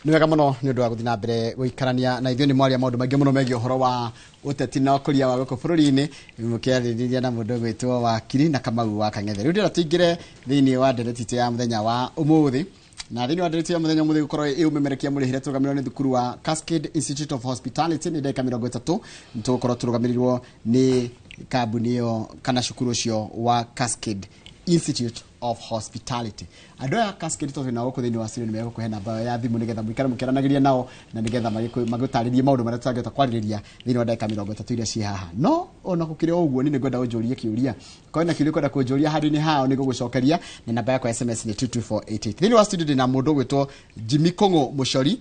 Nĩ wega mũno nĩ ũndũ wa gũthiĩ na mbere gũikarania na ithuĩ. Nĩ mwaria maũndũ maingĩ mũno megiĩ ũhoro wa ũteti na ũkũria wa gũkũ bũrũri-inĩ, mũkĩarĩrĩria na mũndũ ũgwĩtwo Wakiri na Kamau wa Kang'ethe. Rĩu ndĩrenda tũingĩre thĩinĩ wa ndereti itũ ya mũthenya wa ũmũthĩ, na thĩinĩ wa ndereti ya mũthenya ũmũthĩ gũkorwo ĩ ũmemerekia mũrĩhĩre tũrũgamĩrĩrwo nĩ thukuru wa Cascade Institute of Hospitality. Nĩ ndagĩka 30 tũgũkorwo tũrũgamĩrĩrwo nĩ kambuni ĩyo kana cukuru ũcio wa Cascade Institute of Hospitality. Andũ aya Cascade tondũ nao gũkũ thĩinĩ wa studio nĩ megũkũhe namba yao ya thimũ nĩgetha mũikare mũkĩaranagĩria nao na nĩgetha magũtarĩrie maũndũ marĩa tũtangĩhota kwarĩrĩria thĩinĩ wa ndagĩka 30 iria ciĩ haha. No ona gũkĩrĩ o ũguo, niĩ nĩngwenda ũnjũrie kĩũria. Korwo na kĩũria kwenda kũnjũria handũ-inĩ hao, nĩ ngũgũcokeria, na namba yakwa ya SMS nĩ 22488. Thĩinĩ wa studio ndĩna mũndũ ũgwĩtwo Jimmy Kũng'ũ Mũcori,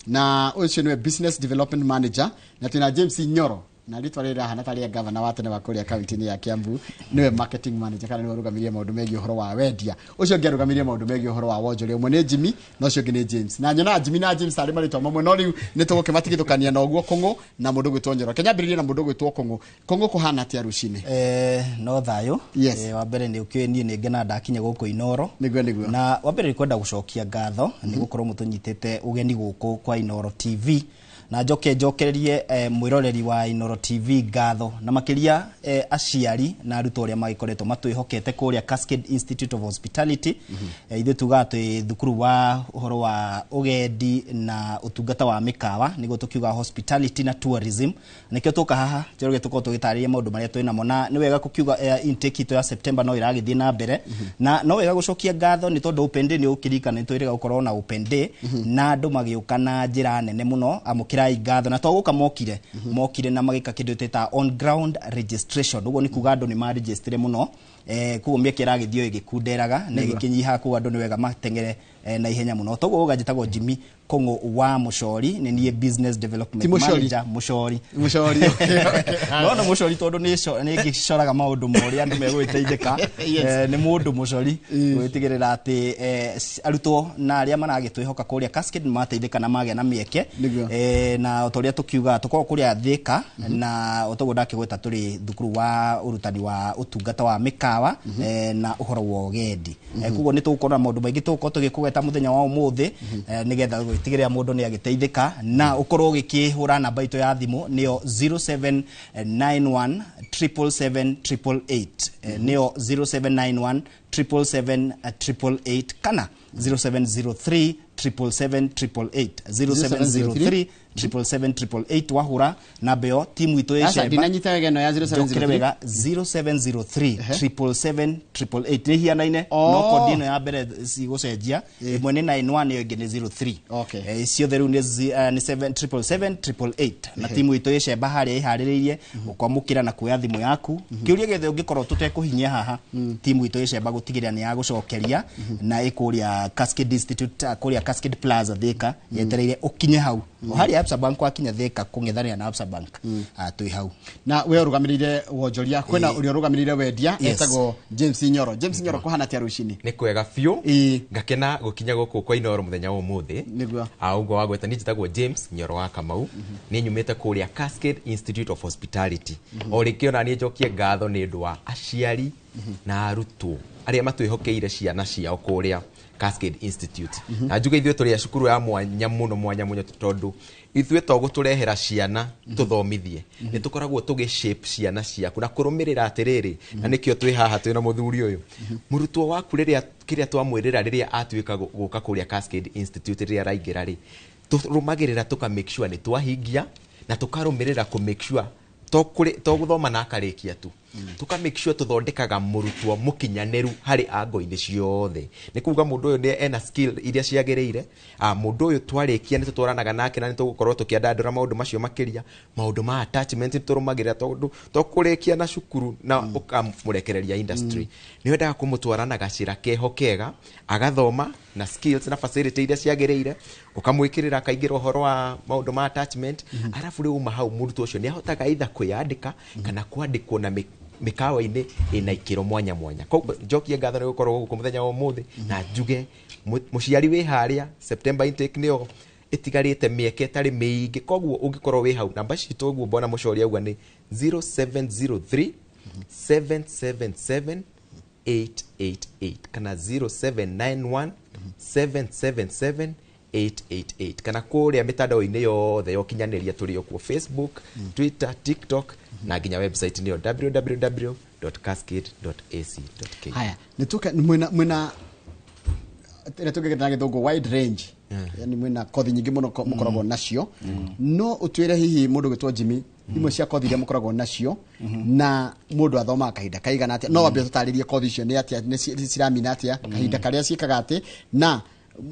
na ũcio nĩwe business development manager, na twĩna James Nyoro, na rĩtwa rĩrĩ rĩrahana ta rĩa gavana wa tene wa kũrĩa kaunti-inĩ ya Kiambu, nĩwe marketing manager kana nĩwe ũrũgamĩrĩire maũndũ megiĩ ũhoro wa wendia. Ũcio ũngĩ arũgamĩrĩire maũndũ megiĩ ũhoro wa wonjoria. Ũmwe nĩ Jimmy na ũcio ũngĩ nĩ James, na nyonaga Jimmy na James arĩ marĩtwa mamwe, no rĩu nĩ tũgũkĩmatigithũkania na ũguo, Kũng'ũ na mũndũ ũgwĩtwo Nyoro. Kenya ambĩrĩrie na mũndũ ũgwĩtwo Kũng'ũ. Kũng'ũ, kũhana atĩa rũcinĩ? No thayũ. Wa mbere nĩ ũkĩũĩ niĩ nĩ ngenaga ndakinya gũkũ Inoro. Nĩguo. Na wa mbere nĩ kwenda gũcokia ngatho nĩ gũkorwo mũtũnyitĩte ũgeni gũkũ kwa Inoro TV, na njoke njokererie mwĩroreri wa Inoro TV ngatho, na makĩria aciari na arutwo arĩa magĩkoretwo matwĩhokete kũrĩa Cascade Institute of Hospitality. Ithuĩ tugaga twĩ thukuru wa ũhoro wa ũgendi na ũtungata wa mĩkawa, nĩguo tũkiuga hospitality na tourism. Nĩkĩo tũka haha, Njoroge, tũkorwo tũgĩtarĩria maũndũ marĩa twĩ namo, na nĩ wega kũkiuga intake itũ ya September no ĩragĩthiĩ na mbere, na no wega gũcokia ngatho nĩ tondũ open day, nĩ ũkĩririkana nĩ twĩrĩga gũkorwo na open day na andũ magĩũka na njĩra nene mũno. Amũkĩrai ngatho, na to gũka mokire, mokire na magĩka kĩndũ twĩtaga on ground registration. Ũguo nĩ kuga andũ nĩ maregistire mũno, koguo mĩeke ĩragĩthiĩ o ĩgĩkunderaga na ĩgĩkĩnyihaga, koguo andũ nĩ wega mateng'ere na ihenya mũno. Toguo ũga njĩtagwo Jimmy Kũng'ũ wa Mũcori, nĩ niĩ business development Ti Mũcori? manager. Mũcori. Mũcori, okay. No nĩ mũcori tondũ nĩ ngĩcoraga maũndũ ma ũrĩa andũ megũgĩteithĩka. Nĩ mũndũ mũcori gwĩtigĩrĩra atĩ arutwo na arĩa maragĩtwĩhoka kũrĩa Cascade nĩ mateithĩka na magĩa na mĩeke. Na o ta ũrĩa tũkiugaga, tũkoragwo kũrĩa Thĩka, na o toguo ndakĩgweta, tũrĩ thukuru wa ũrutani wa ũtungata wa mĩkawa na ũhoro wa ũgendi. Koguo nĩ tũgũkorwo na maũndũ maingĩ tũgũkorwo tũgĩkũgweta mũthenya wa ũmũthĩ, nĩgetha gwĩtigĩrĩra mũndũ nĩ agĩteithĩka, na ũkorwo ũgĩkĩhũra namba itũ ya thimũ, nĩyo 0791 777 888, nĩyo 0791 777 888 kana 0703 777 888, 0703 777 888. Wahũra namba ĩyo, timu itũ ĩ Aca, Cemba. Ndinanyita wega ĩno ya Njokere 0703. wega, 0703 777 888 nĩ hianaine, no kodi ĩno ya mbere cigũcenjia, ĩmwe nĩ 91, ĩyo ĩngĩ nĩ 03. Ciothe rĩu nĩ 7 777 888, na timu itũ ĩ Cemba harĩa ĩharĩrĩirie gũkwamũkĩra na kuoya thimũ yaku. Kĩũria gĩothe ũngĩkorwo tũtekũhinyia haha, timu itũ ĩ Cemba gũtigĩrĩra nĩ yagũcokeria, na ĩkũrĩa Cascade Institute, kũrĩa Cascade Plaza Thĩka, yetereire ũkinye hau o harĩa Absa Bank. Wakinya Thĩka kũng'ethanĩra na Absa Bank, twĩ hau. Na we ũrũgamĩrĩire wonjoria, kwĩna ũrĩa ũrũgamĩrĩire wendia etagwo James Nyoro. James Nyoro, kũhana atĩa rũcinĩ? Nĩ kwega biũ. Ngakena gũkinya gũkũ kwa Inoro mũthenya wa ũmũthĩ. Ũguo wagweta, niĩ njĩtagwo James Nyoro wa Kamau, nĩ nyumĩte kũrĩa Cascade Institute of Hospitality. O rĩngĩ ona niĩ njokie ngatho nĩ ũndũ wa aciari na arutwo arĩa matwĩhokeire ciana ciao kũrĩa Cascade Institute, na njuge ithuĩ tũrĩ a cukuru ya mwanya mũno, mwanya mũno, tondũ ithuĩ to gũtũrehera ciana tũthomithie, nĩ tũkoragwo tũgĩ shape ciana ciaku na kũrũmĩrĩra atĩrĩrĩ, na nĩkĩo twĩ haha twĩna mũthuri ũyũ. Mũrutwo waku rĩrĩa kĩrĩa twamwĩrĩra rĩrĩa atuĩka gũka kũrĩa Cascade Institute, rĩrĩa araingĩra rĩ, tũrũmagĩrĩra tũka make sure nĩ twahingia, na tũkarũmĩrĩra kũ make sure to gũthoma na akarĩkia tu, tuka make sure tũthondekaga mũrutwo mũkinyanĩru harĩ ango-inĩ ciothe. Nĩ kuga mũndũ ũyũ nĩ ena skill iria ciagĩrĩire. Mũndũ ũyũ twarĩkia nĩ tũtwaranaga nake na nĩ tũgũkorwo tũkĩandandũra maũndũ macio makĩria, maũndũ ma attachment nĩ tũrũmagĩrĩra, tondũ to kũrĩkia na cukuru na ũkamũrekereria industry. Nĩ wendaga kũmũtwara na gacĩra keho kega, agathoma na skills na facility iria ciagĩrĩire, ũkamwĩkĩrĩra akaingĩra ũhoro wa maũndũ ma attachment, arabu rĩu uma hau mũrutwo ũcio nĩ ahotaga either kwĩyandĩka kana kwandĩkwo na mĩkawa-inĩ ĩna ikĩro mwanya mwanya. Koguo njokie ngatho nĩ gũkorwo gũkũ mũthenya wa ũmũthĩ, na njuge mũciari wĩ harĩa, September intake nĩyo ĩtigarĩte mĩeke ĩtarĩ mĩingĩ, koguo ũngĩkorwo wĩ hau, namba citũ ũguo mbona mũcori auga nĩ 0703 777 888 kana 0791 777 888 kana kũrĩa mĩtandao-inĩ yothe ya ũkinyanĩria tũrĩ o kuo Facebook, Twitter, TikTok na nginya website nĩyo www.cascade.ac.ke. Haya, nituke mwina ĩrĩa tũngĩgĩta na gĩthũngũ wide range, yani mwĩna kothi nyingĩ mũno mũkoragwo nacio. No ũtwĩre hihi mũndũ gwĩtwo Jimmy, imwe cia kothi iria mũkoragwo nacio na mũndũ athomaga kahinda kaigana atĩa? No wambe ũtũtarĩrie kothi icio nĩ atĩa, nĩ ciramina atĩa, kahinda karĩa ciĩkaga atĩ, na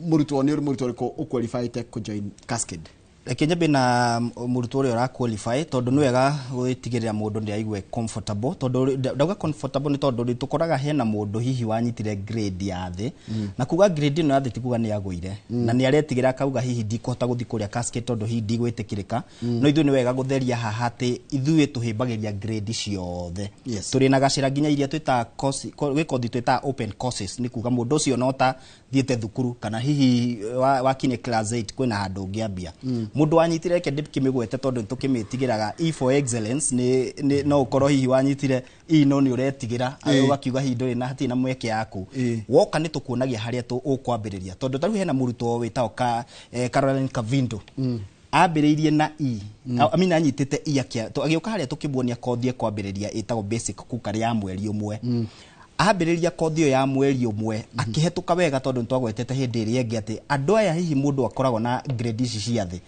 mũrutwo nĩ mũrutwo ũrĩkũ ũqualifyĩte kũjoin Cascade? Reke nyambe na mũrutwo ũrĩa ũra qualify, tondũ nĩ wega gwĩtigĩrĩra mũndũ nĩ aigue comfortable. Tondũ ndauga comfortable nĩ tondũ nĩ tũkoraga hena mũndũ hihi wanyitire grade ya thĩ, na kuga grade ĩno ya thĩ ti kuga nĩ agũire, na nĩ aretigĩra akauga hihi ndikũhota gũthiĩ kũrĩa Cascade tondũ hihi ndigwĩtĩkĩrĩka. No ithuĩ nĩ wega gũtheria haha atĩ ithuĩ tũhĩmbagĩria grade ciothe. Tũrĩ na gacĩra nginya iria twĩtaga course, gwĩ kothi twĩtaga open courses, nĩ kuga mũndũ ũcio no ta thiĩte thukuru kana hihi wakinye class 8 kwĩna handũ ũngĩambia. Mũndũ wanyitire, reke ndĩkĩmĩgwete tondũ nĩtũkĩmĩtigĩraga, E for excellence, nĩ no ũkorwo hihi wanyitire E no nĩ ũretigĩra, ũgakiuga hihi ndũrĩ na hatirĩ na mweke yaku. Woka nĩ tũkuonagia harĩa ũkwambĩrĩria, tondũ ta rĩu hena mũrutwo wĩtagwo Caroline Kavindo, ambĩrĩirie na E. I mean, anyitĩte E agĩũka harĩa tũkĩmuonia kothi ekwambĩrĩria ĩtagwo basic cookery ya mweri ũmwe. Ambĩrĩria kothi ĩyo ya mweri ũmwe akĩhetũka wega, tondũ nĩtwagwetete hĩndĩ ĩrĩa ĩngĩ atĩ andũ aya hihi mũndũ akoragwo na grade ici cia thĩ,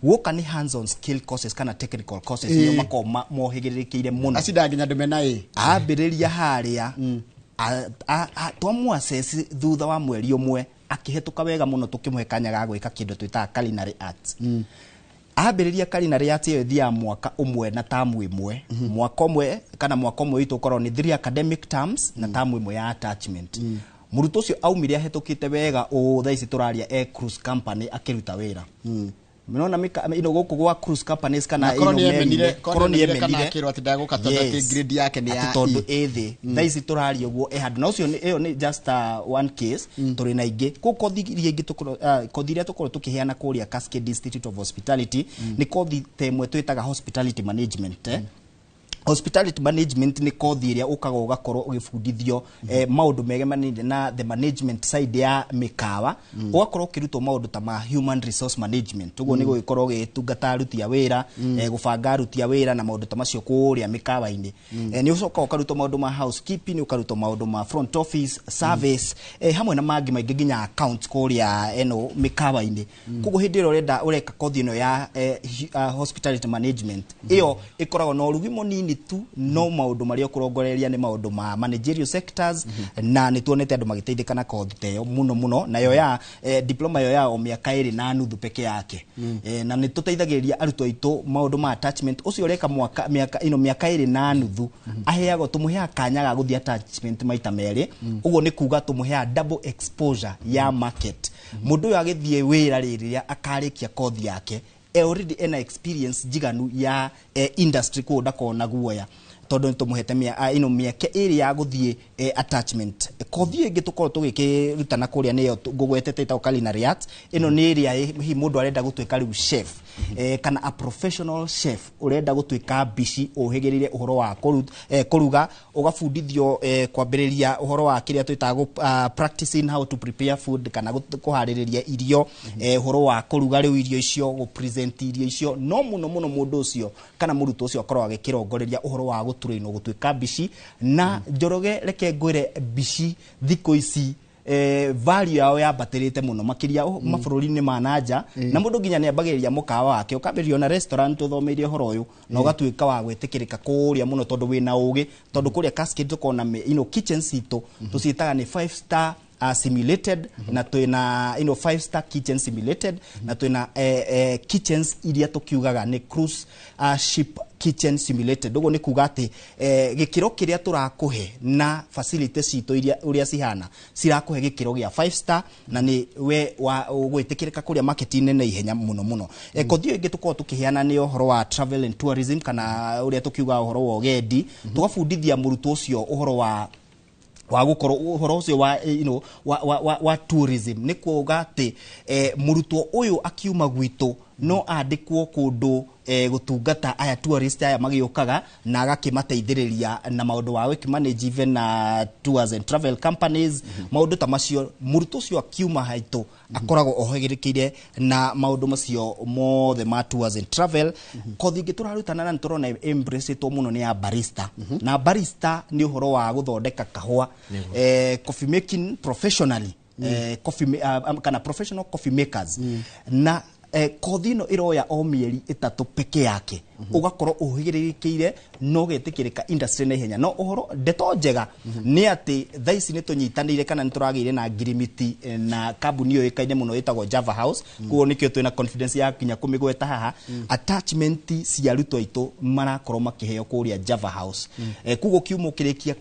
guoka nĩ hands on skill courses kana technical courses, nĩo makoragwo mohĩgĩrĩrĩkĩire mũno. Acindaga nginya andũ mena A. Ambĩrĩria harĩa twamũ-assess thutha wa mweri ũmwe akĩhetũka wega mũno, tũkĩmũhe kanya ga gwĩka kĩndũ twĩtaga culinary arts. Ambĩrĩria culinary arts ĩyo ĩthiaga mwaka ũmwe na tamu ĩmwe, mwaka ũmwe kana mwaka ũmwe witũ ũkorwo nĩ 3 academic terms na tamu ĩmwe ya attachment. Mũrutwo ũcio aumire ahĩtũkĩte wega ũũ, thaa ici tũraria e cruise company akĩruta wĩra. Mnaona mika ino gũkũ gwa cruise companies kana Na korwo ino nĩ emenire, meri-inĩ, korwo korwo nĩ nĩ emenire kana emenire. akĩrwo atĩ ndagũka tondũ atĩ grade yake nĩ ya Atĩ tondũ E. ĩ thĩ. Thaa ici tũraria ũguo ĩ handũ na ũcio ĩyo nĩ just one case, tũrĩ na ingĩ kũu. Kothi iria ingĩ kothi iria tũkorwo tũkĩheana kũrĩa Cascade Institute of Hospitality nĩ kothi ta ĩmwe twĩtaga hospitality management. Hospitality management nĩ kothi ĩrĩa ũkaga ũgakorwo ũgĩbundithio maũndũ megemanĩire na the management side ya mĩkawa, ũgakorwo ũkĩrutwo maũndũ ta ma human resource management, ũguo nĩ gũgĩkorwo ũgĩtungata aruti a wĩra, gũbanga aruti a wĩra na maũndũ ta macio kũrĩa mĩkawa-inĩ. Nĩ ũcokaga ũkarutwo maũndũ ma housekeeping, ũkarutwo maũndũ ma front office service, hamwe na mangĩ maingĩ nginya accounts kũrĩa ĩno mĩkawa-inĩ. Koguo hĩndĩ ĩrĩa ũrenda ũreka kothi ĩno ya hospitality management, ĩyo ĩkoragwo na ũrugi mũnini tu, no maũndũ marĩa ũkũrongoreria nĩ maũndũ ma managerial sectors, na nĩ tuonete andũ magĩteithĩka na kothi ta ĩyo mũno mũno. Nayo ya diploma ĩyo ya o mĩaka 2.5 peke yake, na nĩ tũteithagĩrĩria arutwo aitũ maũndũ ma attachment. Ũcio ũreka mwaka mĩaka ĩno mĩaka 2.5 aheagwo, tũmũheaga kanya ga gũthiĩ attachment maita merĩ. Ũguo nĩ kuga tũmũheaga double exposure ya market. Mũndũ ũyũ agĩthiĩ wĩra rĩrĩa akarĩkia kothi yake already ena experience njiganu ya industry, kũu ndakorwo na guoya tondũ nĩ tũmũhete ĩno mĩeke ĩrĩ ya gũthiĩ attachment. Kothi ĩngĩ tũkorwo tũgĩkĩrutana kũrĩa nĩyo ngũgwetete ĩtagwo culinary arts. Ĩno nĩ ĩrĩa hihi mũndũ arenda gũtuĩka rĩu chef, kana a professional chef, ũrenda gũtuĩka mbici ũhĩgĩrĩire ũhoro wa kũruga, ũgabundithio kwambĩrĩria ũhoro wa kĩrĩa twĩtaga practicing how to prepare food kana kũharĩrĩria irio, ũhoro wa kũruga rĩu irio icio, gũ-present irio icio. No mũno mũno mũndũ ũcio kana mũrutwo ũcio akorwo agĩkĩrongoreria ũhoro wa gũtũrainwo gũtuĩka mbici. Na Njoroge, reke ngwĩre, mbici thikũ ici value yao yambatĩrĩte mũno makĩria mabũrũri-inĩ ma nanja, na mũndũ nginya nĩ ambagĩrĩria mũkawa wake, ũkambĩrĩria ona restaurant ũthomeire ũhoro ũyũ na ũgatuĩka wa gwĩtĩkĩrĩka kũrĩa mũno tondũ wĩna ũgĩ, tondũ kũrĩa Cascade tũkoragwo na kitchen citũ tũciĩtaga nĩ five star simulated, na twĩna five star kitchen simulated, na twĩna kitchens iria tũkiugaga nĩ cruise ship kitchen simulated. Ũguo nĩ kuga atĩ gĩkĩro kĩrĩa tũrakũhe na facility citũ iria ũrĩa cihana cirakũhe gĩkĩro gĩa five star, na nĩ we wa ũgwĩtĩkĩrĩka kũrĩa market-inĩ na ihenya mũno mũno. Kothi ĩyo ĩngĩ tũkoragwo tũkĩheana nĩ ũhoro wa travel and tourism kana ũrĩa tũkiugaga ũhoro wa ũgendi. Tũgabundithia mũrutwo ũcio ũhoro wa gũkorwo ũhoro ũcio wa, wa tourism, nĩ kuuga atĩ mũrutwo ũyũ akiuma gwitũ no andĩkwo kũndũ. Gũtungata aya tourist aya magĩũkaga na agakĩmateithĩrĩria na maũndũ wa gũkĩmanage even na tours and travel companies, maũndũ ta macio. Mũrutwo ũcio akiuma haitũ akoragwo ohĩgĩrĩkĩire na maũndũ macio mothe ma tours and travel. Kothi ingĩ tũrarutana na nĩtũrona embrace-ĩtwo mũno nĩ ya barista, na barista nĩ ũhoro wa gũthondeka kahũa, coffee making professionally, coffee kana professional coffee makers, na kothi ĩno ĩroya o mĩeri 3 peke yake, ũgakorwo ũhĩgĩrĩrĩkĩire no getĩkĩrĩka industry na ihenya. No ũhoro ndeto njega nĩ atĩ thaa ici nĩ tũnyitanĩire kana nĩ tũragĩire na ngirimiti na kambuni yũĩkaine mũno ĩtagwo Java House. Koguo nĩkĩo twĩna confidence ya kinya kũmĩgweta haha. Attachment cia arutwo aitũ marakorwo makĩheo kũrĩa Java House. Koguo kiuma ũkĩrĩkia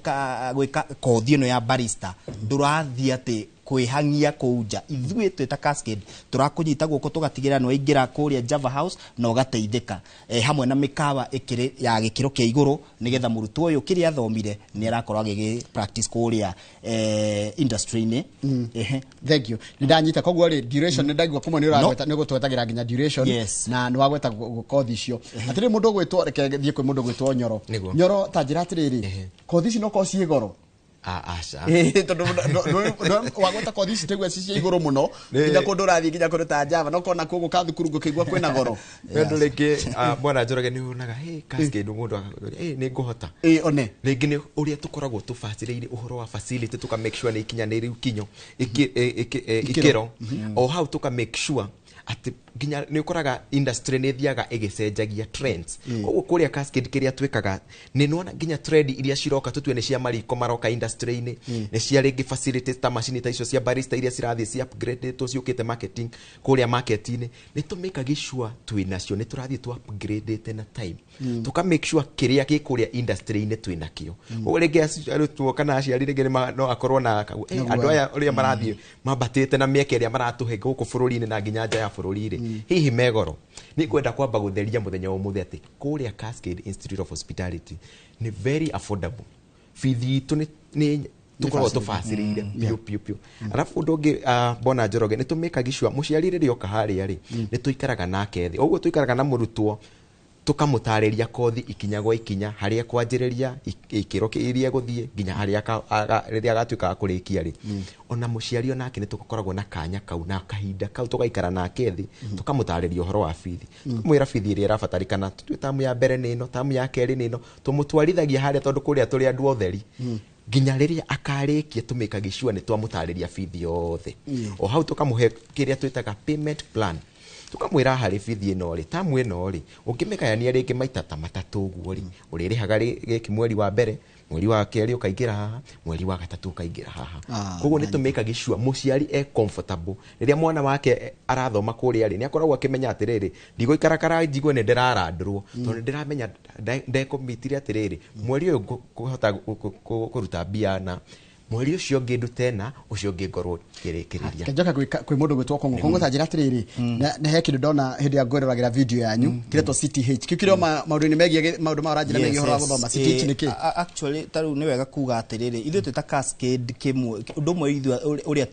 gwĩka kothi ĩno ya barista, ndũrathiĩ atĩ kwĩhangia kũu nja. Ithuĩ twĩ ta Cascade tũrakũnyita guoko, tũgatigĩrĩra nĩ waingĩra kũrĩa Java House na ũgateithĩka, hamwe na mĩkawa ĩkĩrĩ ya gĩkĩro kĩa igũrũ, nĩgetha mũrutwo ũyũ kĩrĩa athomire nĩ arakorwo agĩgĩ practice kũrĩa industry-inĩ. Ehe. Thank you, nĩ ndanyita. Koguo rĩ, duration nĩ ndaigua kumwe nĩ ũragweta, nĩ gũtwetagĩra nginya duration. Yes. Na nĩ wagweta kothi icio atĩrĩ, mũndũ ũgwĩtwo, reke thiĩ kwĩ mũndũ ũgwĩtwo Nyoro. Nĩguo. Nyoro, ta njĩra atĩrĩrĩ, kothi ici no korwo ciĩ goro? Aca. Ĩĩ, tondũ wagweta kothi ici tĩgua ci cia igũrũ mũno, nginya kũndũ ũrathiĩ nginya kũndũ ta Java, no kona kũgũ ka thukuru ngũkĩigua kwĩna goro. Tondũ rĩngĩ bwana Njoroge, nĩ wonaga, hey, Cascade, mũndũ akakwĩra, hey, nĩ ngũhota. Ĩĩ, one. Rĩngĩ nĩ ũrĩa tũkoragwo tũbacĩrĩire ũhoro wa facility, tũka make sure nĩ ikinyanĩirie ikinyo ikĩro o hau, tũka make sure atĩ nginya nĩ ũkoraga industry nĩ ĩthiaga ĩgĩcenjagia trends. Koguo kũrĩa Cascade kĩrĩa twĩkaga nĩ nĩwona nginya trend iria ciroka, tũtue nĩ cia mariko maroka industry-inĩ, nĩ cia rĩngĩ facilities ta macini ta icio cia barista iria cirathiĩ ci upgradĩtwo ciũkĩte marketing kũrĩa market-inĩ, nĩ tũmĩkagi sure twĩ nacio, nĩ tũrathiĩ tũ upgradĩte na time, tũka make sure kĩrĩa gĩ kũrĩa industry-inĩ twĩ nakĩo. Koguo rĩngĩ arutwo kana aciari rĩngĩ no akorwo na andũ aya ũrĩa marathiĩ mambatĩte na mĩeke ĩrĩa maratũhe gũkũ bũrũri-inĩ na nginya nja ya bũrũri rĩ, hihi megoro. Nĩ kwenda kwamba gũtheria mũthenya wa ũmũthĩ atĩ kũrĩa Cascade Institute of Hospitality nĩ very affordable. Bithi itũ nĩ tũkoragwo tũbacĩrĩire biũ biũ biũ. Arabu ũndũ ũngĩ, bona Njoroge, nĩ tũmĩkagi sure mũciari rĩrĩa oka harĩa rĩ, nĩ tũikaraga nake thĩ. Ũguo tũikaraga na mũrutwo, tũkamũtarĩria kothi ikinya gwa ikinya, harĩa kwanjĩrĩria, ikĩro iria gũthiĩ nginya harĩa rĩrĩa agatuĩka wa kũrĩkia rĩ. Ona mũciari onake nĩ tũkoragwo na kanya kau na kahinda kau, tũgaikara nake thĩ, tũkamũtarĩria ũhoro wa bithi, tũkamwĩra bithi ĩrĩa ĩrabatarĩkana, tũtue tamu ya mbere nĩ ĩno, tamu ya kerĩ nĩ ĩno, tũmũtwarithagia harĩa, tondũ kũrĩa tũrĩ andũ otheri nginya rĩrĩa akarĩkia, tũmĩkagi sure nĩ twamũtarĩria bithi yothe. O hau tũkamũhe kĩrĩa twĩtaga payment plan, tũkamwĩra harĩ bithi ĩno rĩ, tamu ĩno rĩ, ũngĩmĩgayania rĩngĩ maita ta matatũ ũguo rĩ, ũrĩrĩhaga gĩkĩ mweri wa mbere, mweri wa kerĩ ũkaingĩra haha, mweri wa gatatũ ũkaingĩra haha. Koguo nĩ tũmĩkagi sure mũciari e comfortable rĩrĩa mwana wake arathoma kũrĩa rĩ, nĩ akoragwo akĩmenya atĩrĩrĩ, ndigũikara kara njigue nĩ ndĩrarandũrwo, tondũ nĩ ndĩramenya ndekũmitire atĩrĩrĩ, mweri ũyũ ngũhota kũruta mbia na mweri ũcio ũngĩ ndute na ũcio ũngĩ ngorwo ngĩrĩkĩrĩria. Kenjoka kwĩ mũndũ gwĩtwo Kong'o. Kong'o, ta njĩra atĩrĩrĩ, na he kĩndũ ndona hĩndĩ ya ngwĩroragĩra video yanyu kĩretwo CTH, kĩu kĩrĩ o maũndũ-inĩ megiĩ maũndũ ma ũranjĩra megiĩ ũhoro wa gũthoma. CTH nĩ kĩ? Actually ta rĩu nĩ wega kuga atĩrĩrĩ, ithuĩ twĩ ta Cascade, kĩmwe ũndũ ũmwe ithuĩ ũrĩa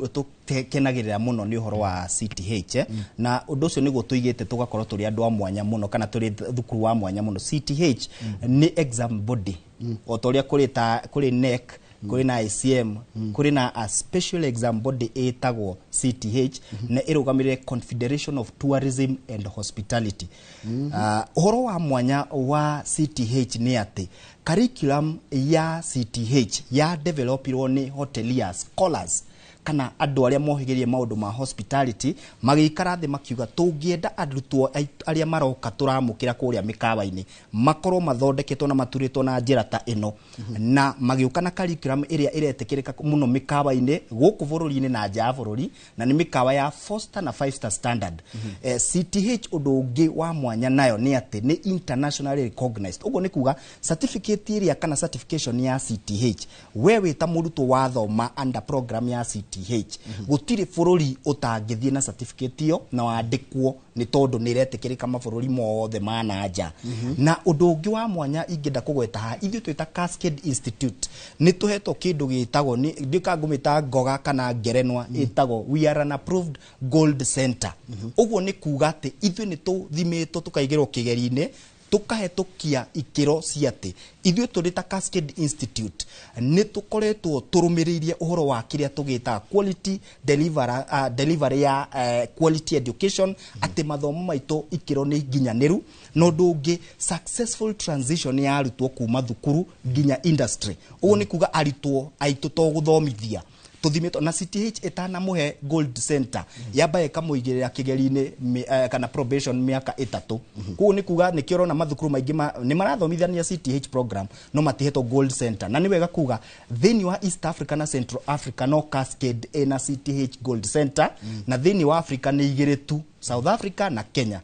tũkenagĩrĩra mũno nĩ ũhoro wa CTH, na ũndũ ũcio nĩguo tũigĩte tũgakorwo tũrĩ andũ a mwanya mũno kana tũrĩ thukuru wa mwanya mũno. CTH nĩ exam body, o ta ũrĩa kũrĩ ta kũrĩ KNEC, kũrĩ na ICM, kũrĩ na a special exam body ĩtagwo CTH, na ĩrũgamĩrĩre Confederation of Tourism and Hospitality. Ũhoro wa mwanya wa CTH nĩ atĩ curriculum ya CTH ya developirwo nĩ hoteliers scholars kana andũ arĩa mohĩgĩrĩire maũndũ ma hospitality, magĩikara thĩ makiuga tũngĩenda arutwo arĩa maroka tũramũkĩra kũrĩa mĩkawa-inĩ makorwo mathondeketwo na maturĩtwo na njĩra ta ĩno, na magĩũka na curriculum ĩrĩa ĩretĩkĩrĩka mũno mĩkawa-inĩ gũkũ bũrũri-inĩ na nja ya bũrũri, na nĩ mĩkawa ya 4 star na 5 star standard. CTH ũndũ ũngĩ wa mwanya nayo nĩ atĩ nĩ internationally recognized. Ũguo nĩ kuga certificate ĩrĩa kana certification ya CTH, we wĩ ta mũrutwo wathoma under program ya CTH CTH. Gũtirĩ bũrũri ũtangĩthiĩ na certificate ĩyo na wandĩkwo, nĩ tondũ nĩ ĩretĩkĩrĩka mabũrũri mothe ma na nja. Na ũndũ ũngĩ wa mwanya ingĩenda kũgweta haha, ithuĩ twĩta Cascade Institute nĩ tũhetwo kĩndũ gĩtagwo, ndiũĩ kana ngũmĩta ngoga kana ngerenwa, ĩtagwo we are an approved gold center. Ũguo nĩ kuga atĩ ithuĩ nĩ tũthimĩtwo, tũkaigĩrwo kĩgeri-inĩ, tukahetũkia ikĩro cia atĩ ithuĩ tũrĩ ta Cascade Institute nĩ tũkoretwo tũrũmĩrĩirie ũhoro wa kĩrĩa tũgĩtaga quality delivery ya quality education, atĩ mathomo maitũ ikĩro nĩ nginyanĩru. Na ũndũ ũngĩ, successful transition ya arutwo kuma thukuru nginya industry. Ũguo nĩ kuga arutwo aitũ to gũthomithia tũthimĩtwo na CTH ĩtanamũhe gold center, yamba ĩkamũigĩrĩra kĩgeri-inĩ kana probation mĩaka 3. Koguo nĩ kuga nĩkĩo ũrona mathukuru maingĩ nĩ marathomithania CTH program no matihetwo gold center. Na nĩ wega kuga thĩinĩ wa East Africa na Central Africa no Cascade ĩna CTH gold center, na thĩinĩ wa Africa nĩ igĩrĩ tu, South Africa na Kenya.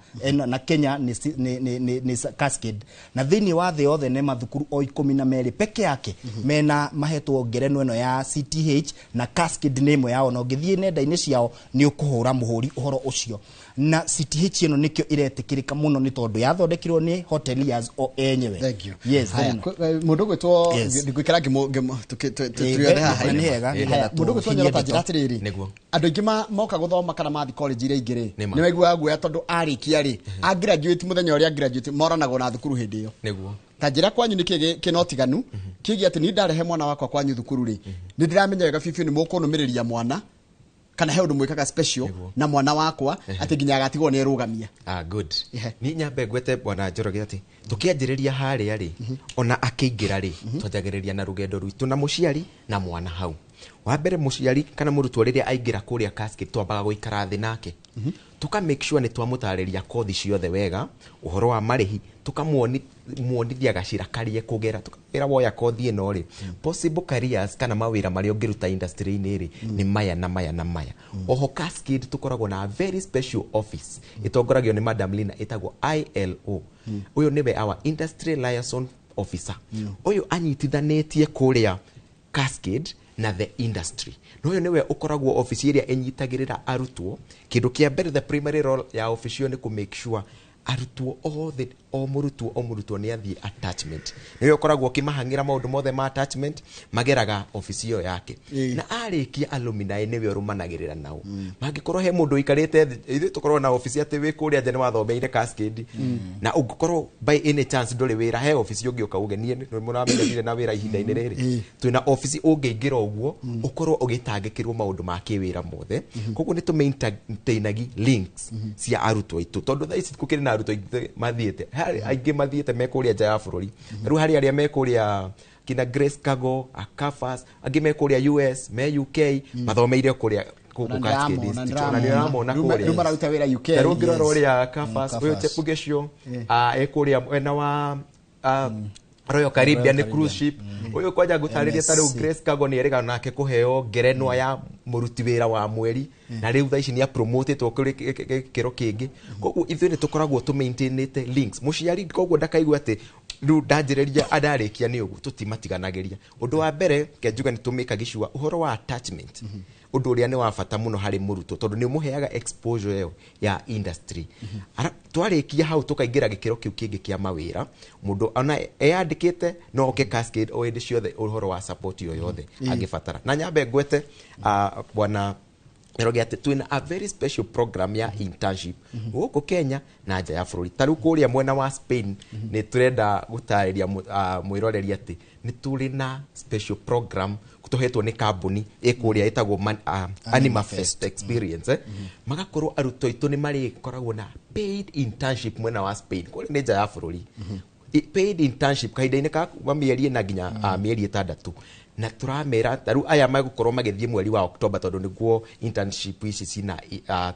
Na Kenya nĩ Cascade. Na thĩinĩ wa thĩ yothe nĩ mathukuru o 12 peke yake mena mahetwo ngerenwa ĩno ya CTH, na Cascade nĩ ĩmwe yao. Na ũngĩthiĩ nenda-inĩ ciao nĩ ũkũhũra mũhũri ũhoro ũcio. Na CTH ĩno nĩkĩo ĩretĩkĩrĩka mũno, nĩ tondũ yathondekirwo nĩ hoteliers o enyewe. Thank you. Yes. Haya, very much. Mũndũ ũgwĩtwo ngũikara Tũrĩ tũrĩ haha. nĩ wega, Haya, nĩgetha mũndũ ũgwĩtwo tũhinyie Nyoro, ta ndeto. njĩra atĩrĩrĩ. Nĩguo. Andũ aingĩ moka gũthoma kana mathi college iria ingĩ rĩ, Nĩ ma. nĩ maiguaga guoya tondũ arĩkia rĩ, a graduate, mũthenya ũrĩa graduate moranagwo na thukuru hĩndĩ ĩyo. Ta njĩra kwanyu nĩ kĩ kĩna ũtiganu kĩgiĩ atĩ niĩ ndarehe mwana wakwa kwanyu thukuru rĩ, nĩ ndĩramenya wega biũ biũ nĩ mũkũnũmĩrĩria mwana, kana he ũndũ mwĩkaga special na mwana wakwa atĩ nginya agatigwo nĩ erũgamia? Ah, good. Ni nyambe ngwete bwana Njoroge atĩ tũkĩanjĩrĩria harĩa rĩ, ona akĩingĩra rĩ, twanjagĩrĩria na rũgendo rwitũ na mũciari na mwana. Hau wa mbere, mũciari kana mũrutwo rĩrĩa aingĩra kũrĩa Cascade, twambaga gũikara thĩ nake, tuka make sure nĩ twamũtarĩria kothi ciothe wega, ũhoro wa marĩhi, tukamuonithia gacĩra karĩa kũgera, tukamwĩra woya kothi ĩno rĩ, possible careers kana mawĩra marĩa ũngĩruta industry-inĩ rĩ nĩ maya na maya na maya. Oho Cascade tũkoragwo na a very special office ĩtongoragio nĩ Madam Lina, ĩtagwo ILO. Ũyũ nĩwe our industry liaison officer. Ũyũ anyitithanĩtie kũrĩa Cascade na the industry, na ũyũ nĩwe ũkoragwo ofici ĩrĩa ĩnyitagĩrĩra arutwo. Kĩndũ kĩa mbere, the primary role ya ofici ĩyo nĩ kũ make sure arutwo othe, o mũrutwo o mũrutwo nĩ athiĩ attachment. Nĩwe ũkoragwo ũkĩmahang'ĩra maũndũ mothe ma attachment, mageraga ofici ĩyo yake. Na arĩkia alumni nĩwe ũrũmanagĩrĩra nao. Mangĩkorwo he mũndũ ũikarĩte thĩ, ithuĩ tũkorwo na ofici atĩ wĩ kũrĩa nja nĩ wathomeire Cascade na ũngĩkorwo by any chance ndũrĩ wĩra, he ofici ũngĩũka uge niĩ nĩ mũramenya ndirĩ na wĩra ihinda-inĩ rĩrĩ. Twĩna ofici ũngĩingĩra ũguo ũkorwo ũgĩtangĩkĩrwo maũndũ ma kĩwĩra mothe. Koguo nĩ tũmaintainagi links cia arutwo aitũ, tondũ thaa ici gũkĩrĩ na arutwo aingĩ mathiĩte, harĩ aingĩ mathiĩte me kũrĩa nja ya bũrũri. Rĩu harĩ arĩa me kũrĩa kina Grace Kago, Akafas, angĩ me kũrĩa US, me UK, mathomeire kũrĩa gũkũ Na Cascade ndĩramona, Institute. Ona nĩũramona Rĩu kũrĩa. rĩu mararuta wĩra UK. Ta rĩu ũngĩrora ũrĩa Kafas, Mm, ũyũ Kafas. Chepugesio, e kũrĩa mwena wa Royal Caribbean Royal cruise ship. Ũyũ kwanja ngũtarĩria ta rĩu MSC. Grace Kago nĩ erĩga nake kũheo ngerenwa ya mũruti wĩra wa mweri, na rĩu thaa ici nĩ apromotĩtwo kũrĩ gĩkĩro kĩngĩ. Koguo ithuĩ nĩ tũkoragwo tũmaintainĩte links. Mũciari koguo ndakaigua atĩ rĩu ndanjĩrĩria ndarĩkia nĩ ũguo, tũtimatiganagĩria. Ũndũ wa mbere ke njuge nĩ tũmĩkagi sure ũhoro wa attachment, ũndũ ũrĩa nĩ wa bata mũno harĩ mũrutwo, tondũ nĩ ũmũheaga exposure ĩyo ya industry. Twarĩkia hau tũkaingĩra gĩkĩro kĩu kĩngĩ kĩa mawĩra. Mũndũ ona eyandĩkĩte no oke Cascade o hĩndĩ ciothe ũhoro wa support yo yothe angĩbatara. Na nyambe ngwete, bwana Njoroge, atĩ twĩna a very special program ya internship gũkũ Kenya na nja ya bũrũri. Ta rĩu kũrĩa mwena wa Spain nĩ tũrenda gũtarĩria mwĩroreri atĩ nĩ tũrĩ na special program tũhetwo nĩ kambuni ĩkũrĩa ĩtagwo Animafest Experience, eh? Magakorwo arutwo aitũ nĩ marĩkoragwo na paid internship mwena wa Spain, kũrĩa nĩ nja ya bũrũri. Paid internship kahinda-inĩ ka kuma mĩeri 4 nginya mĩeri 6. Na tũramera ta rĩu aya megũkorwo magĩthiĩ mweri wa October, tondũ nĩguo internship ici cina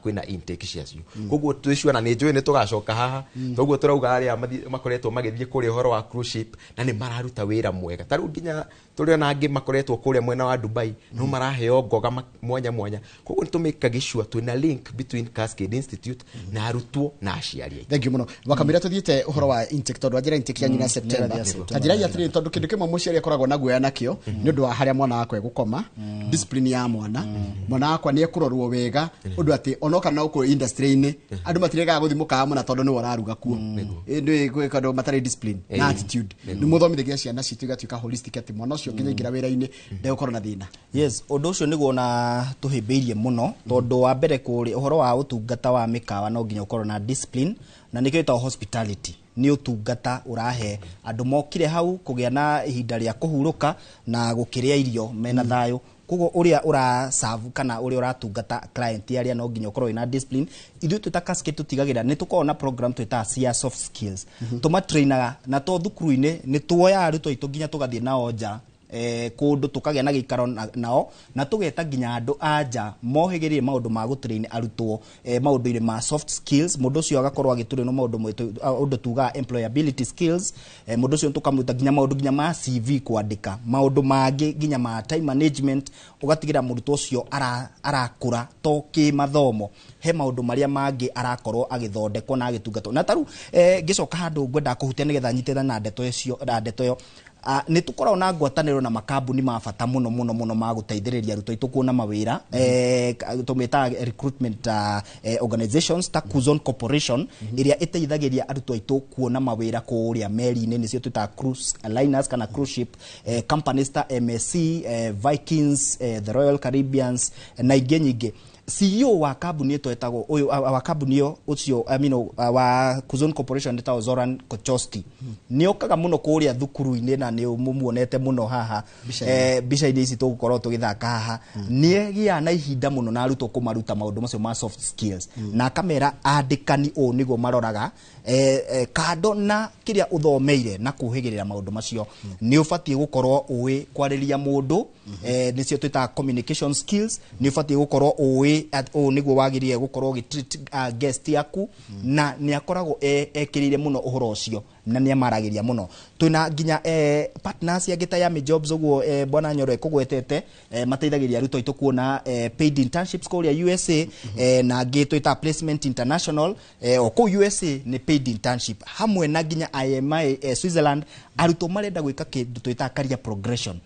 kwĩna intake ciacio. Koguo twĩciona nĩ njũĩ nĩ tũgacoka haha. Toguo tũrauga arĩa makoretwo magĩthiĩ kũrĩa ũhoro wa cruise ship na nĩ mararuta wĩra mwega, ta rĩu nginya Tũrĩ ona angĩ makoretwo kũrĩa mwena wa Dubai, no maraheo ngoga mwanya mwanya. Koguo nĩ tũmĩkagi sure twĩna link between Cascade Institute na arutwo na aciari aitũ. Thank you muno. Wakamira tuthiĩte ũhoro wa intake, tondũ wanjĩra intake yanyu na September. Nĩ September. Ta njĩra atĩrĩrĩ, tondũ kĩndũ kĩmwe mũciari akoragwo na guoya nakĩo nĩ ũndũ wa harĩa mwana wakwa egũkoma, discipline ya mwana, mwana wakwa nĩ ekũrorwo wega ũndũ atĩ onoka na gũkũ industry-inĩ andũ matiregaga gũthiĩ mũkawa mũna tondũ nĩwe ũraruga kuo. Nĩ gwĩka andũ matarĩ discipline na attitude. Nĩ mũthomithagia ciana citũ igatuĩka holistic, atĩ mwana ũcio nginya aingĩra wĩra-inĩ ndegũkorwo na thĩna. Yes, ũndũ ũcio nĩguo na tũhĩmbĩirie mũno, tondũ wa mbere kũrĩ ũhoro wa ũtungata wa mĩkawa no nginya ũkorwo na discipline, na nĩkĩo ĩtagwo hospitality. Nĩ ũtungata ũrahe andũ mokire hau kũgĩa na ihinda rĩa kũhurũka na gũkĩrĩa irio mena thayũ. Koguo ũrĩa ũra serve kana ũrĩa ũratungata client arĩa no nginya ũkorwo wĩna discipline. Ithuĩ twĩ ta Cascade tũtigagĩrĩra nĩ tũkoragwo na program twĩtaga cia soft skills, tũmatrainaga na to thukuru-inĩ nĩ tuoyaga arutwo aitũ nginya tũgathiĩ nao nja, kũndũ tũkagĩa na gĩikaro nao, na tũgeta nginya andũ a nja mohĩgĩrĩire maũndũ ma gũtrain arutwo maũndũ-inĩ ma soft skills. Mũndũ ũcio agakorwo agĩtrainwo maũndũ ũndũ tugaga employability skills. Mũndũ ũcio tũkamũruta nginya maũndũ nginya ma CV kwandĩka, maũndũ mangĩ nginya ma time management, ũgatigĩra mũrutwo ũcio arakũra to kĩmathomo, he maũndũ marĩa mangĩ arakorwo agĩthondekwo na agĩtungatwo. Na tarĩu ngĩcoka handũ ngwendaga kũhutia nĩgetha nyitĩrĩre na ndeto icio, na ndeto ĩyo, nĩ tũkoragwo na ngwatanĩro na makambuni ma bata mũno mũno mũno ma gũteithĩrĩria arutwo aitũ kuona mawĩra, tũmĩtaga recruitment organizations ta Kuzon Corporation, ĩrĩa ĩteithagĩria arutwo aitũ kuona mawĩra kũrĩa meri-inĩ, nĩcio twĩtaga cruise liners kana cruise ship, companies ta MSC, Vikings, the Royal Caribbeans na ingĩ nyingĩ. CEO wa kambuni ĩto ĩtagwo ũyũ wa kambuni ĩyo ũcio, I mean, wa Kuzon Corporation ĩtagwo Zoran Kochoski, nĩ okaga mũno kũrĩa thukuru-inĩ na nĩ mũmuonete mũno haha mbica-inĩ ici tũgũkorwo tũgĩthaka haha. Nĩ agĩaga na ihinda mũno na arutwo kũmaruta maũndũ macio ma soft skills, na akamera andĩkani ũũ nĩguo maroraga kando na kĩrĩa ũthomeire na kũhĩgĩrĩra maũndũ macio, nĩ ũbatiĩ gũkorwo ũĩ kwarĩria mũndũ, nĩcio twĩtaga communication skills. Nĩ ũbatiĩ gũkorwo ũĩ ũũ nĩguo wagĩrĩire gũkorwo ũgĩ-treat guest yaku, na nĩ akoragwo ekĩrĩire mũno ũhoro ũcio na nĩ amaragĩria mũno. Twĩna nginya partners angĩ ta Yami Jobs ũguo, bwana Nyoro ekũgwetete, mateithagĩrĩria arutwo aitũ kuona paid internships kũrĩa USA, na angĩ twĩtaga Placement International, o kũu USA nĩ paid internship, hamwe na nginya IMI Switzerland. Arutwo marenda gwĩka kĩndũ twĩtaga career progression,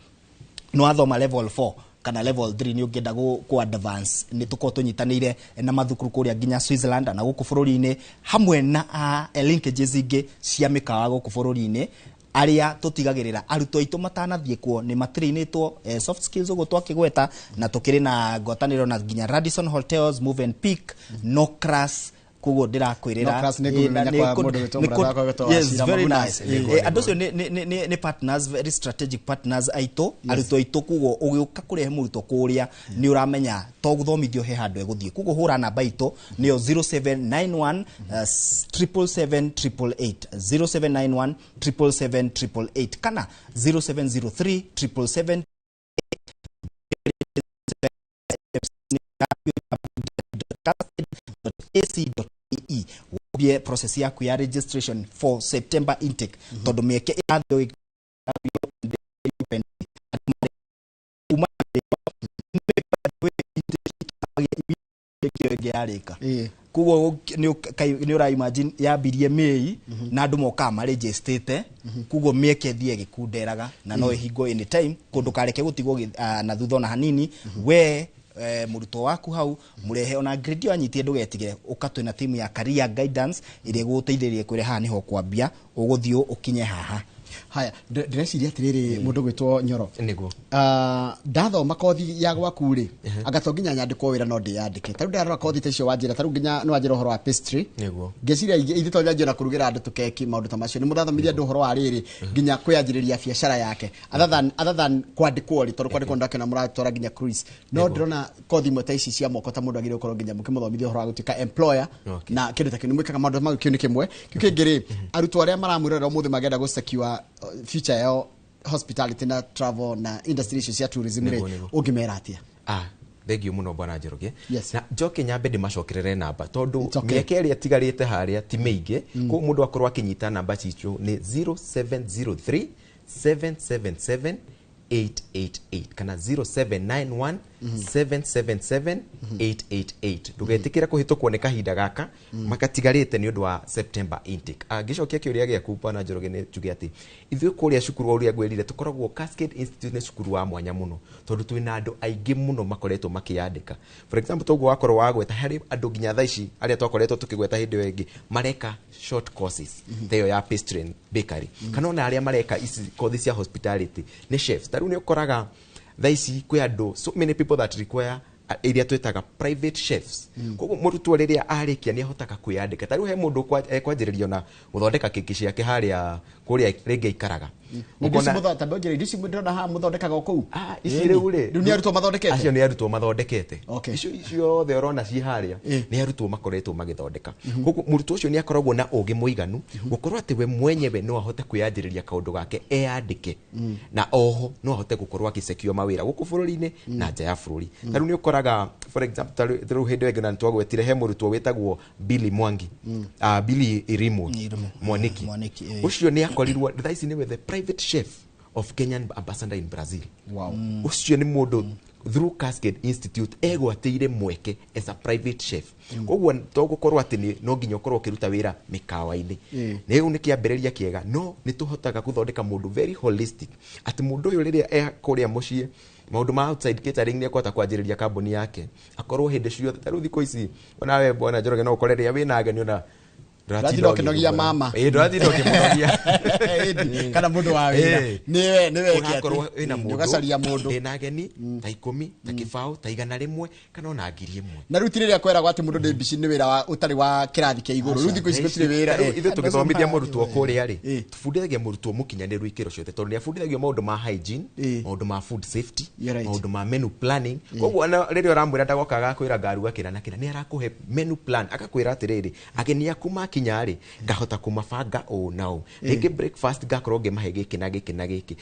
nĩ wathoma level 4 kana level 3, nĩ ũngĩenda kũ advance, nĩ tũkorwo tũnyitanĩire na mathukuru kũrĩa nginya Switzerland na gũkũ bũrũri-inĩ, hamwe na linkages ingĩ cia mĩkawa gũkũ bũrũri-inĩ, arĩa tũtigagĩrĩra arutwo aitũ matanathiĩ kuo nĩ matrainĩtwo soft skills ũguo twakĩgweta. Na tũkĩrĩ na ngwatanĩro na nginya Radisson Hotels, Move and Pick, Nocras. Koguo ndĩrakwĩrĩra Nocras nĩ ngũmĩmenya kwa mũndũ wĩtwo mũrata wakwa wĩtwo Yes, Wachira very Maguna. nice. Andũ acio nĩ partners, very strategic partners aitũ, arutwo aitũ. Koguo ũgĩũka kũrehe mũrutwo kũrĩa nĩ ũramenya to gũthomithio he handũ egũthiĩ. Koguo hũra namba itũ nĩyo 0791 777 888, 0791 777 888 kana 0703 777 ac.ke. Wambie process yaku ya registration for September intake, tondũ mĩeke ĩrathiĩ kuma ĩngĩ yarĩka. Koguo nĩ ũra imagine yambirie May na andũ mokaga marĩnjĩstĩte, koguo mĩeke ĩthiĩ ĩgĩkunderaga na no ĩhingwo anytime. Kũndũ kareke gũtigwo na thutha ona hanini. We mũrutwo waku hau mũrehe ona grade ĩyo anyitie, ndũgetigĩre, ũka twĩna timu ya career guidance ĩrĩa ĩgũgũteithĩrĩria kwĩre haha nĩho kwambia ũgũthiĩ ũkinye haha. Haya, ndĩreciria atĩrĩrĩ, mũndũ gwĩtwo Nyoro. Nĩguo. Ndathoma kothi ya gwaku rĩ, anga to nginya nyandĩkwo wĩra no ndĩyandĩke? Tarĩu ndarora kothi ta icio wanjĩra, tarĩu nginya nĩ wanjĩra ũhoro wa pastry. Nĩguo. Ngĩciria ithuĩ to njanjie na kũrugĩra andũ tũkeki, maũndũ ta macio. Nĩ mũrathomithia andũ ũhoro wa rĩrĩ nginya kwĩyanjĩrĩria biacara yake other than kwandĩkwo rĩ, tondũ kwandĩkwo ndakĩona mũratwara nginya cruise, no ndĩrona kothi imwe ta ici cia moko ta mũndũ agĩrĩirwo gũkorwo nginya mũkĩmũthomithia ũhoro wa gũtuĩka employer na kĩndũ ta kĩu. Nĩ mwĩkaga maũndũ mau? Kĩu nĩ kĩmwe. Kĩu kĩngĩ rĩ, arutwo arĩa maramwĩrorera ũmũthĩ mangĩenda gũ secure future yao hospitality na travel na industry icio cia tourism rĩ, ũngĩmera atĩa? Thank you mũno, bwana Njoroge. Yes. Na njoke nyambe ndĩmacokerere namba tondũ It's okay. mĩeke ĩrĩa ĩtigarĩte harĩa ti mĩingĩ. Koguo mũndũ akorwo akĩnyita namba citũ nĩ 0703 777. 888 kana 0791 777 888. Ndũgetĩkĩre kũhĩtũkwo nĩ kahinda gaka makatigarĩte nĩ ũndũ wa September intake. Ngĩcokia kĩũria gĩaku Bwana Njoroge, nĩ njuge atĩ ithuĩ kũrĩa cukuru wa ũrĩa ngwĩrire tũkoragwo Cascade Institute nĩ cukuru wa mwanya mũno, tondũ twĩna andũ aingĩ mũno makoretwo makĩyandĩka. For example, toguo wakorwo wagweta harĩ andũ nginya thaa ici arĩa twakoretwo tũkĩgweta hĩndĩ ĩyo ĩngĩ mareka short courses ta ĩyo ya pastry and bakery, kana ona arĩa mareka ici kothi cia hospitality nĩ chefs. Ta rĩu nĩ ũkoraga thaa ici kwĩ andũ, so many people that require iria twĩtaga private chefs. Koguo mũrutwo rĩrĩa arĩkia nĩ ahotaga kwĩyandĩka. Ta rĩu he mũndũ ekwanjĩrĩria ona gũthondeka keki ciake harĩa kũrĩa rĩngĩ aikaraga. Indo ici ndĩrona haha mũthondekaga o kũu? Ici rĩu rĩ, Rĩu nĩ arutwo mathondekete? Acio nĩ arutwo mathondekete. Icio ciothe ũrona ci harĩa nĩ arutwo makoretwo magĩthondeka. Koguo mũrutwo ũcio nĩ akoragwo na ũgĩ mũiganu gũkorwo atĩ we mwenyewe no ahote kwĩyanjĩrĩria kaũndũ gake eyandĩke, na oho no ahote gũkorwo agĩcekio mawĩra gũkũ bũrũri-inĩ na nja ya bũrũri. Ta rĩu nĩ ũkoraga, for example, ta rĩu hĩndĩ ĩyo ĩngĩ na nĩtwagwetire he mũrutwo wĩtagwo Billy Mwangi, Billy Irimu Mwaniki. Mwaniki. Ũcio nĩ akorirwo thaa ici nĩwe the private chef of Kenyan ambassador in Brazil. Ũcio nĩ mũndũ through Cascade Institute egwatĩire mweke as a private chef. Koguo to gũkorwo atĩ nĩ no nginya ũkorwo ũkĩruta wĩra mĩkawa-inĩ. Rĩu nĩ kĩambĩrĩria kĩega, no nĩ tũhotaga gũthondeka mũndũ very holistic, atĩ mũndũ ũyũ rĩrĩa e kũrĩa mũciĩ maũndũ ma outside catering nĩ ekũhota kwanjĩrĩria kambuni yake, akorwo hĩndĩ ciothe. Ta rĩu thikũ ici onawe Bwana Njoroge no ũkore rĩrĩa wĩna ageni ona Ndũratinda ũkĩnogia mama. Ĩĩ, ndũratinda ũkĩmũnogia. Ĩni, kana mũndũ wa wĩra nĩwe eke atĩ Ũrakorwo wĩna mũndũ, ũgacaria mũndũ. Ndĩna ageni ta 10, ta 20, ta 100, kana ona 1000. Na rĩu ti rĩrĩa kweragwo atĩ mũndũ nĩ mbici nĩ wĩra ũtarĩ wa kĩrathi kĩa igũrũ. Rĩu thikũ ici gũtirĩ wĩra. Rĩu ithuĩ tũgĩthomithia mũrutwo kũrĩa rĩ, tũbundithagia mũrutwo mũkinyanĩru ikĩro ciothe, tondũ nĩ abundithagio maũndũ ma hygiene, maũndũ ma food safety, maũndũ ma menu planning. Koguo ona rĩrĩa ũramwĩra ndagoka agakwĩra ngaruga kĩna na kĩna, nĩ arakũhe menu plan, agakwĩra atĩrĩrĩ, ageni aku makinya rĩ, ngahota kũmabanga ũũ na ũũ, rĩngĩ breakfast ngakorwo ngĩmahe gĩkĩ na gĩkĩ na gĩkĩ.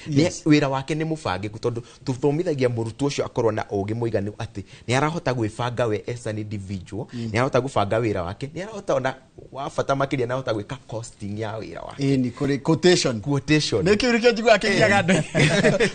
Wĩra wake nĩ mũbangĩku, tondũ tũthomithagia mũrutwo ũcio akorwo na ũgĩ mũiganu atĩ nĩ arahota gwĩbanga we as an individual, nĩ arahota gũbanga wĩra wake, nĩ arahota ona wa bata makĩria nĩ arahota gwĩka costing ya wĩra wake. Ĩni, kũrĩ quotation. Quotation. Nĩ kĩu nĩkĩo njiguaga kĩgiaga andũ.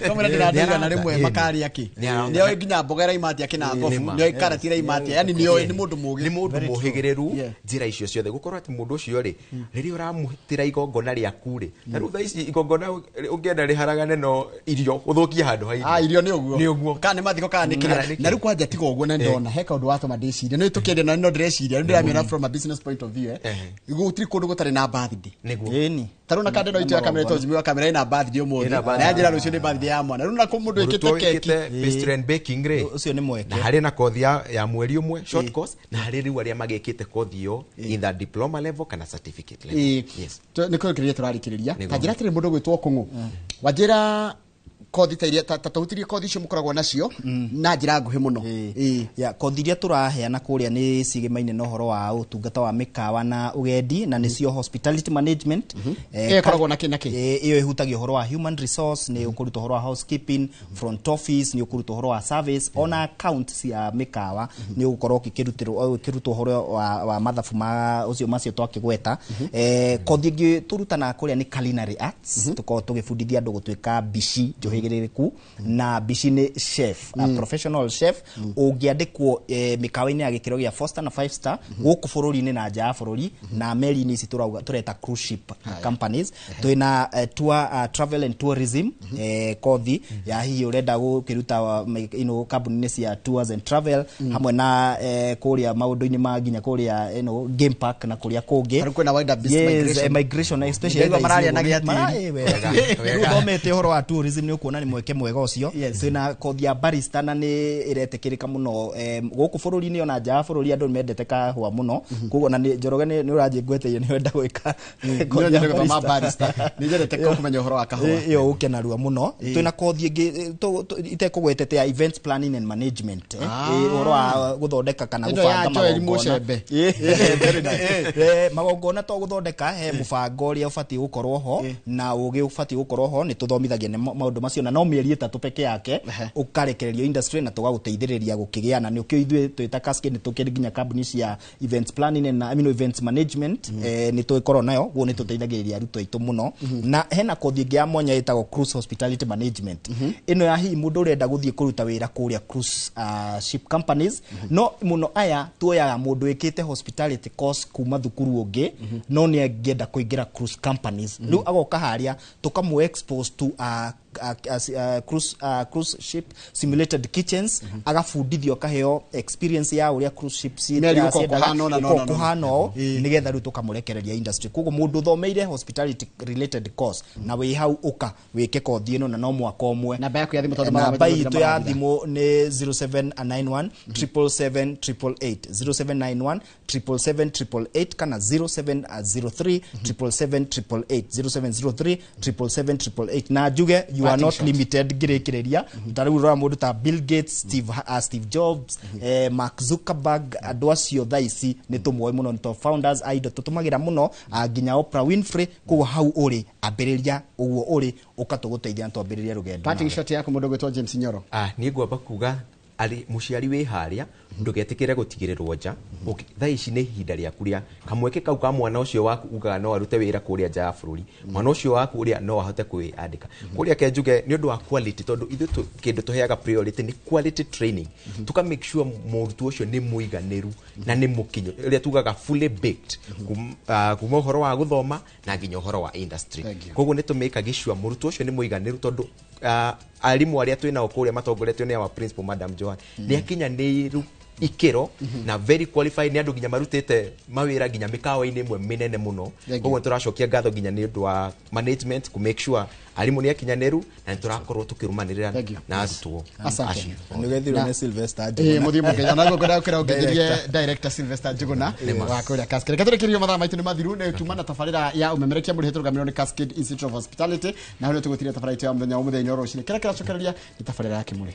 Kamũira ndĩrandĩra na rĩmwe makarĩa kĩ. Nĩ oĩ nginya mboga ĩraima atĩa kĩna ngobu, nĩ oĩ karati ĩraima atĩa, yani nĩ oĩ, nĩ mũndũ mũgĩ. Nĩ mũndũ mũhĩgĩrĩru njĩra icio ciothe. Gũkorwo atĩ mũndũ ũcio rĩ, rĩrĩa ũramũtĩra igongona rĩaku rĩ, ta rĩu thaa ici igongona ũngĩenda rĩharagane no irio ũthũkie handũ ha irio. Irio nĩ ũguo. Nĩ ũguo. Kana nĩ mathiko kana nĩ kĩrĩa. Na rĩu kwanja tiga ũguo na ndona he kaũndũ watũma ndĩcirie. Nĩ tũkĩendia na no ndĩreciria, rĩu ndĩramĩona from a business point of view. Gũtirĩ kũndũ gũtarĩ na birthday. Nĩguo. Ĩni. Ta rĩu na kande no itũ ya kamera ĩtwo Jimmy wa kamera ĩna birthday ũmũthĩ. Na yanjĩra rũciũ nĩ birthday ya mwana. Rĩu na kũ mũndũ wĩkĩte Mũrutwo keki. wĩkĩte pastry and baking rĩ. Ũcio nĩ mweke. Na harĩ na kothi ya mweri ũmwe, short course, na harĩ rĩu arĩa magĩkĩte kothi ĩyo either diploma level kana certificate level. Yes. Nĩ kũrĩkĩrĩria tũrarĩkĩrĩria. Nĩguo. Ta njĩra atĩrĩ mũndũ ũgwĩtwo Kũng'ũ. Wanjĩra kothi ta iria ta tũhutirie kothi icio mũkoragwo nacio na njĩra nguhĩ mũno. Ya, kothi iria tũraheana kũrĩa nĩ cigĩmaine na ũhoro wa ũtungata wa mĩkawa na ũgendi, na nĩcio hospitality management. Ĩyo ĩkoragwo na kĩ na kĩ? Ĩyo ĩhutagia ũhoro wa human resource, nĩ ũkũruta ũhoro wa housekeeping, front office, nĩ ũkũruta ũhoro wa service, ona account cia mĩkawa, nĩ ũgũkorwo ũkĩrutwo ũhoro wa mathabu ma ũcio macio twakĩgweta. Kothi ĩngĩ tũrutanaga kũrĩa nĩ culinary arts, tũkoragwo tũgĩbundithia andũ gũtuĩka mbici njũhĩgĩrĩrĩku, na mbici nĩ chef, a professional chef, ũngĩandĩkwo mĩkawa-inĩ ya gĩkĩro gĩa 4 star na 5 star gũkũ bũrũri-inĩ na nja ya bũrũri, na meri-inĩ ici tũreta cruise ship companies. Twĩna tour, travel and tourism, kothi ya hihi ũrenda gũkĩruta kambuni-inĩ cia tours and travel, hamwe na kũrĩa maũndũ-inĩ ma nginya kũrĩa game park na kũrĩa kũngĩ. Tarĩu kwĩna wider business Yes, migration. migration, especially Ndĩraigua mararia na thaa ici gĩatĩri. Wega. Wega. Rĩu ũthomete ũhoro wa tourism nĩ ũkuona nĩ mweke mwega ũcio. Yes. Twĩna kothi ya barista na nĩ ĩretĩkĩrĩka mũno gũkũ bũrũri-inĩ ona nja ya bũrũri, andũ nĩ mendete kahũa mũno. Koguo na nĩ Njoroge nĩ ũranjĩngweteire nĩ wenda gwĩka kothi ya Nĩ gũthoma barista. barista. Nĩ nyendete kũmenya ũhoro wa kahũa. Ĩyo ũke narua mũno. Twĩna kothi ĩngĩ itekũgwetete ya events planning and management, ũhoro wa gũthondeka kana Ĩno ya gũbanga Joel magongona. Mucembe. Magongona to gũthondeka, he mũbango ũrĩa ũbatiĩ gũkorwo ho na ũgĩ ũbatiĩ gũkorwo ho, nĩ tũthomithagia nĩ maũndũ macio. na no mĩeri 3 peke yake ũkarekererio industry na tũgagũteithĩrĩria gũkĩgĩa na nĩkĩo ithuĩ twĩta Cascade nĩ tũkĩrĩ nginya kambuni cia events planning na I mean events management, nĩ tũgĩkorwo nayo guo nĩ tũteithagĩrĩria arutwo aitũ mũno. Na hena kothi ĩngĩ ya mwanya ĩtagwo cruise hospitality management, ĩno ya hihi mũndũ ũrenda gũthiĩ kũruta wĩra kũrĩa cruise ship companies. No mũno aya tuoyaga mũndũ wĩkĩte hospitality course kuma thukuru ũngĩ, no nĩ angĩenda kũingĩra cruise companies. Rĩu agoka harĩa tũkamũ expose to cruise ship simulated kitchens, agabundithio, akaheo experience ya ũrĩa cruise ship Meri gũkorwo kũhana ũna na ũna na ũna. Kũhana ũũ, nĩgetha rĩu tũkamũrekereria industry. Koguo mũndũ ũthomeire hospitality related course na wĩ hau, ũka wĩke kothi ĩno na no mwaka ũmwe. Namba yaku ya thimũ, tondũ mathaa Namba maitũ itũ ya marathira. Thimũ nĩ 0791 777 888, 0791 777 888 kana 0703 777 888, 0703 777 888. Na njuge you are Parting not shot. limited. Ngĩrĩkĩrĩria, ta rĩu ũrora mũndũ ta Bill Gates, Steve Jobs, Mark Zuckerberg, andũ acio thaa ici nĩ tũmoĩ mũno, nĩ to founders a indo tũtũmagĩra mũno, nginya Oprah Winfrey. Koguo hau ũrĩ, ambĩrĩria ũguo ũrĩ, ũka tũgũteithia na twambĩrĩrie rũgendo Parting nawe. shot yaku, mũndũ ũgwĩtwo James Nyoro. Niĩ ngwamba kuga arĩ mũciari wĩ harĩa, ndũgetĩkĩre gũtigĩrĩrwo nja. Thaa ici nĩ ihinda rĩaku rĩa kamweke kau ka mwana ũcio waku ugaga no arute wĩra kũrĩa nja ya bũrũri, mwana ũcio waku ũrĩa no ahote kwĩandĩka kũrĩa. Ke njuge nĩ ũndũ wa quality, tondũ ithuĩ kĩndũ tũheaga priority nĩ quality training, tuka make sure mũrutwo ũcio nĩ mũiganĩru na nĩ mũkinyu, ũrĩa tugaga fully baked, kuma ũhoro wa gũthoma na nginya ũhoro wa industry. Thank you. Koguo nĩ tũmĩkaga sure mũrutwo ũcio nĩ mũiganĩru, tondũ arimũ arĩa twĩ nao kũrĩa matongoretio nĩ our principal Madam Joan nĩ akinyanĩiru ikĩro na very qualified, nĩ andũ nginya marutĩte mawĩra nginya mĩkawa-inĩ ĩmwe mĩnene mũno. Thank you. Koguo nĩ tũracokia ngatho nginya nĩ ũndũ wa management ku make sure arimũ nĩ akinyanĩru na nĩ tũrakorwo tũkĩrũmanĩrĩra Thank you. na arutwo Asante. acio. Nĩũgethirwo nĩ Sylvester Ĩĩ, Njuguna. mũthiĩ mũkenya naguo ngwenda gũkĩra ũngeithĩrie director Sylvester Njuguna wa kũrĩa Cascade. Reke tũrĩkĩrĩrio, mathaa maitũ nĩ mathiru. Nĩ tuma na tabarĩra ya ũmemerekia mũrĩ tũrũgamĩrĩrwo nĩ Cascade Institute of Hospitality, na hau nĩ tũgũtiria tabarĩra itũ ya mũthenya wa mũthenya o rũcinĩ. Kĩrĩa kĩracokereria nĩ tabarĩra ya Kĩmũrĩ.